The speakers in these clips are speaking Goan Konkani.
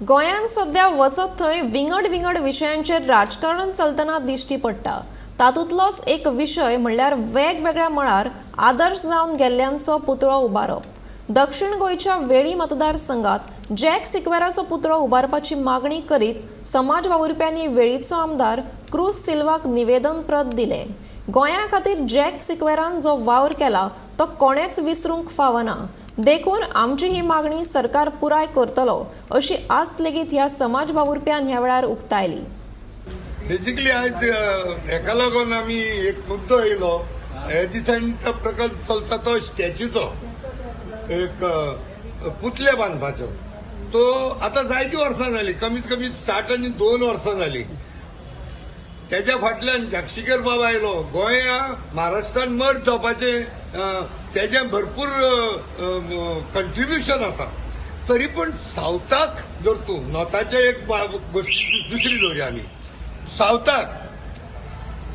गोंयांत सध्या वचत थंय विंगड विंगड विशयांचेर राजकारण चलतना दिश्टी पडटा. तातूंतलोच एक विशय म्हणल्यार वेगवेगळ्या मळार आदर्श जावन गेल्ल्यांचो पुतळो उबारप. दक्षिण गोंयच्या वेळी मतदारसंघात जॅक सिक्वेराचो पुतळो उबारपाची मागणी करीत समाज वावुरप्यांनी वेळीचो आमदार क्रूज सिल्वाक निवेदन प्रत दिलें. गोंया खातीर जॅक सिक्वेरान जो वावर केला तो कोणेच विसरूंक फावना, देखून आमची ही मागणी सरकार पुराय करतलो अशी आस्त लेगीत ह्या समाज वावुरप्यान ह्या वेळार उक्तायली. बेसिकली आयज हेका लागून आमी एक मुद्दो येयलो. हे दिसांनी तो प्रकल्प चलता तो स्टॅच्यूचो, एक पुतळे बांदपाचो. तो आतां जायतीं वर्सां जालीं, कमीत कमी 62 वर्सां जालीं. तेज्या फाटल्यान जाक्षीकर बाबा आयलो. गोंया महाराष्ट्रान मर्ज जावपाचें तेजें भरपूर कंट्रिब्युशन आसा. तरी पूण सावथाक जर तूं नॉर्थाचे एक गोश्ट दुसरी दवरया, आमी सावथाक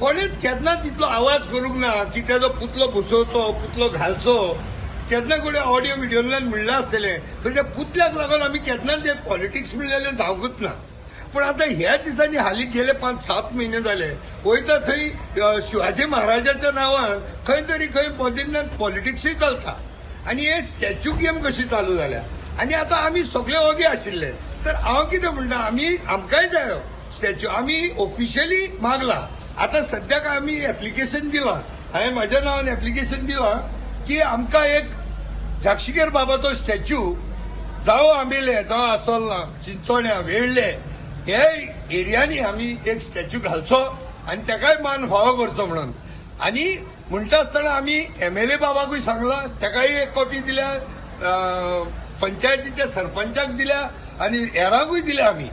कोणेच केन्ना तितलो आवाज करूंक ना की तेजो पुतलो बसोवचो, पुतलो घालचो. केन्ना कडेन ऑडियो विडियोंतल्यान म्हणलां आसतलें, पूण त्या पुतल्याक लागून आमी केन्ना ते पॉलिटिक्स म्हणलेलें जावंकूच ना. पूण आतां ह्या दिसांनी, हालीं गेले 5-7 म्हयने जाले, वयता थंय शिवाजी महाराजाच्या नांवान खंय तरी खंय मदींतल्यान पॉलिटिक्सूय चलता आनी हे स्टॅच्यू गेम कशी चालू जाल्या. आनी आतां आमी सगळे ओगे आशिल्ले. तर हांव कितें म्हणटा, आमी आमकांय जायो स्टॅच्यू. आमी ऑफिशियली मागला. आतां सद्याक आमी एप्लिकेशन दिलां. हांवें म्हज्या नांवान एप्लिकेशन दिलां की आमकां एक जाक्षीकर बाबाचो स्टॅच्यू जावं आंबेले, जावं आसोल्ला, चिंचोण्या, वेळ्ळे हे एरियांनी आमी एक स्टॅच्यू घालचो आनी तेकाय मान फावो करचो म्हणून. आनी म्हणटा आसतना आमी एमएलए बाबाकूय सांगलां, तेकाय एक कॉपी दिल्या, पंचायतीच्या सरपंचाक दिल्या आनी हेरांकूय दिल्या आमी.